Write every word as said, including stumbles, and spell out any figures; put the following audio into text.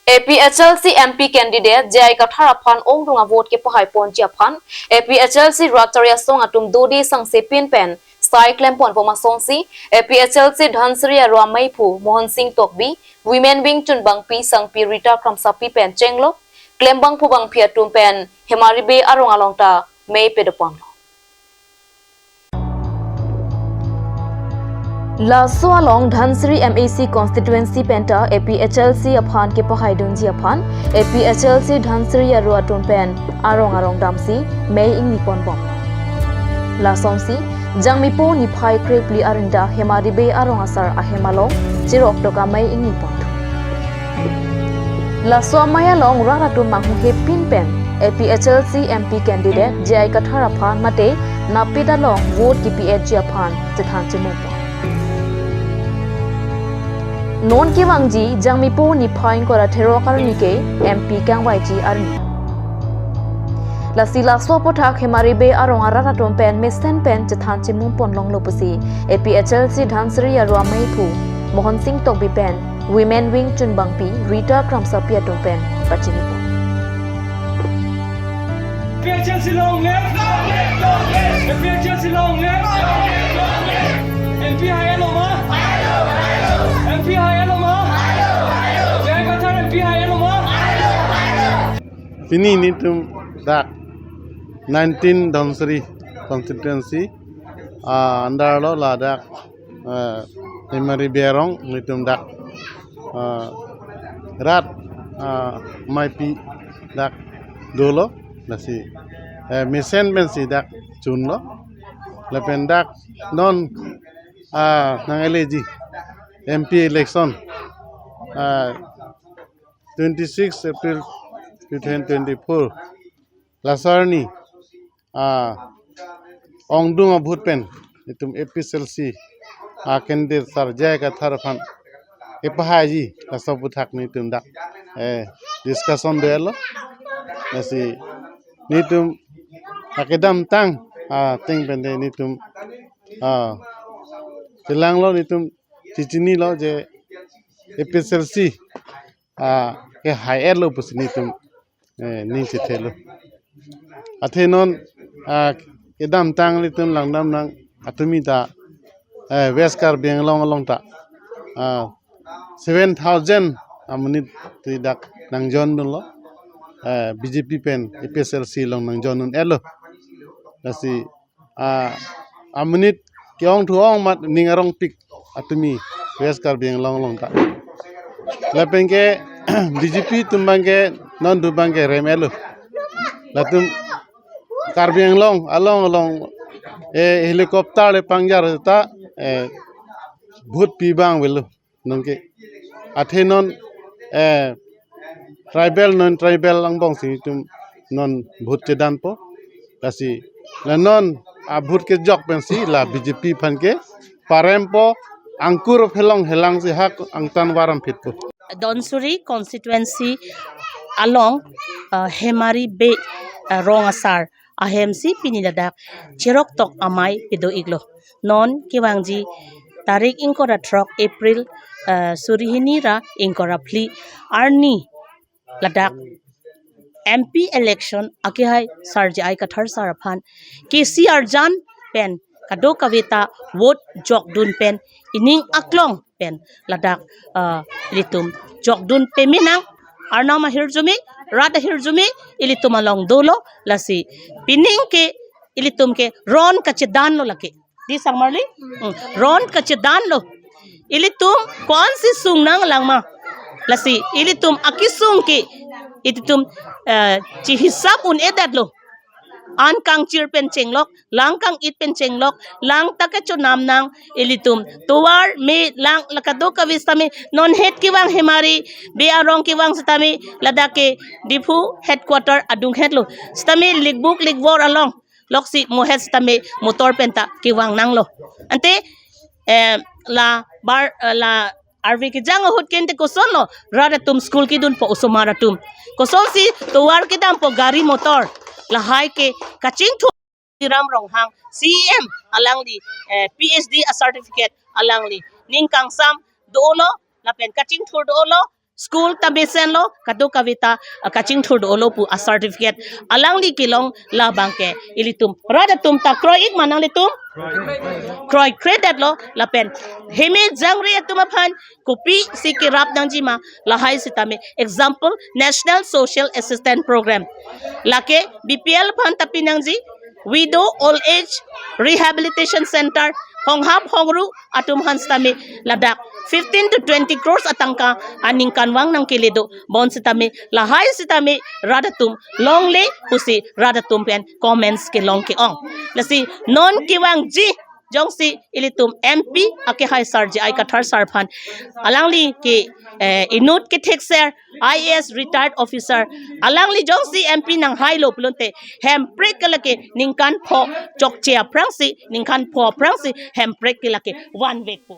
A P H L C M P candidate J I Kathar aphan ongdung avote kepahai ponji aphan A P H L C rat tari asong atum dodi sangse pin pen sai klem pon pom asonsi A P H L C Dhansiri aro ameiphu Mohon Sing Tokbi, Women Wing chunbangpi sangpi Rita Kramsapi pen chenglo, klembangpo bangpi atum pen Hemari Bey arong along ta mei pedoponlo. Laso along Dhansiri M A C constituency penta A P H L C aphan kepahaidunji aphan A P H L C Dhansiri aro atum pen arong arong damsi mei ingni ponbom. Lasonsi Jangmipo niphai krephli arinta Hemari Bey arong asar ahem along cherok tok amei ingni pon. Laso amei along rat atum manghuhe pin pen A P H L C M P candidate J I Kathar aphan mate napit along vote kipi-etji aphan chethan chemung pon. Non kevangji Jangmipo niphai ingkoi ra therok arni ke M P kangvaiji arni. Lasi laso aputhak Hemari Bey arong arat atum pen mesen pen chethan chemung pon longlo pusi A P H L C Dhansiri aro ameiphu Mohon Sing Tokbi pen Women Wing chunbangpi Rita Kramsapi atum pen pachini pon. A P H L C long live! A P H L C long live! M P hai-etlo ma? M P hai-etlo ma? J I Kathar M P hai-etlo ma? Pini nelitum dak nineteen Dhansiri constituency, ah, under lo ladak, eh, Hemari Bey arong nelitum dak, eh, rat, eh, meipi dak dolo, lasi, eh, mesen pensi dak chunlo, lapen dak non, ah, nang-eleji M P election, ah, twenty-six April two thousand twenty-four, laso arni, ah, ongdung avote pen nelitum A P H L C, ah, candidate sar J I Kathar aphan kepahaiji laso aputhak nelitum dak, eh, discussion dolo. Lasi nelitum akedamtang, ah, ateng pen de nelitum, ah, chelanglo, nelitum chechinilo je A P H L C, ah, kehai-etlo pusi nelitum, eh, ning chethelo. Athe non, ah, kedamtang nelitum langdam nang atumi ta, eh, West Karbi Anglong along ta, ah, seven thousand amonit ti dak nang join dunlo, eh, B J P pen A P H L C along nang join dun-etlo. Lasi, ah, amonit ke-ong thu-ong amat ning arongpik atumi West Karbi Anglong along ta. Lapen ke B J P atum abang ke non do abang ke rem-etlo. Latum Karbi Anglong along along, eh, helicopter le pangjar ta, eh, vote pi abang avelo. Nonke athe non, eh, tribal non tribal angbong si nelitum non vote chedanpo. Lasi la non a-vote kejok pensi la B J P aphan ke parempo, angkur phelong helangsi hak angtan varam phitpo. Dhansiri constituency along, uh, Hemari Bey, uh, rong asar ahemsi pini ladak cherok tok amei pedo-iklo. Non kevangji tarik ingkoi ra throk April, eh, suri hini ra ingkoi ra phli arni ladak M P election akehai sar J I Kathar sar aphan kesi arjan pen kadokave ta vote jokdun pen ining aklong pen ladak, ah, ilitum jokdun peme nang, arnam ahirjume, rat ahirjume ilitum along dolo. Lasi pining ke ilitum ke ron kachedanlo lake. Di sang marli? Hmm. Ron kachedanlo. Ilitum ko-ansi sung nanglang ma? Lasi ilitum akesung ke ilitum, eh, chihisap un-edetlo. An kangchir pen chenglok, lang kang-it pen chenglok, lang ta kachonam nang ilitum. Tovar me lang la kadokave sitame non het kevang Hemari Bey arong kevang sitame ladak ke Diphu headquarter adung hetlo. Sitame likbuk likvor along loksi mohet sitame motor pen ta kevang nanglo. Ante, eh, la bar, eh, la arve kejang ahut ke ante kosonlo, rat atum school kedunpo osomar atum. Kosonsi tovar kedampo gari motor. Lahai ke kachingthur Tuliram Ronghang, C E M alangli, eh, P H D a-certificate alangli ning kangsam dolo, lapen kachingthur dolo, school ta mesenlo, kadokave ta, ah, kachingthur dolo pu a certificate alangli kelong labang ke ilitum rat atum ta kroi-ik ma nanglitum? Kroikredetlo. Lapen heme jangre atum aphan kopisi kerap nangji ma, lahai sitame example National Social Assistance Program, lake B P L aphan ta pinangji, widow, old age, rehabilitation center, honghap hongru atum aphan sitame ladak fifteen to twenty crores atangka aningkanvang nangkele do. Bonsitame lahai sitame rat atum longle pusi rat atum pen comments kelong ke-ong. Lasi non kevangji jongsi ilitum M P akehai sir J I Kathar sir aphan, alangli ke, eh, inut kethekser I A S retired officer, alangli jongsi M P nanghailo pulote hemprek ke lake ningkan pho chokche aphrangsi, ningkan pho aphrangsi hemprek ke lake vanvekpo.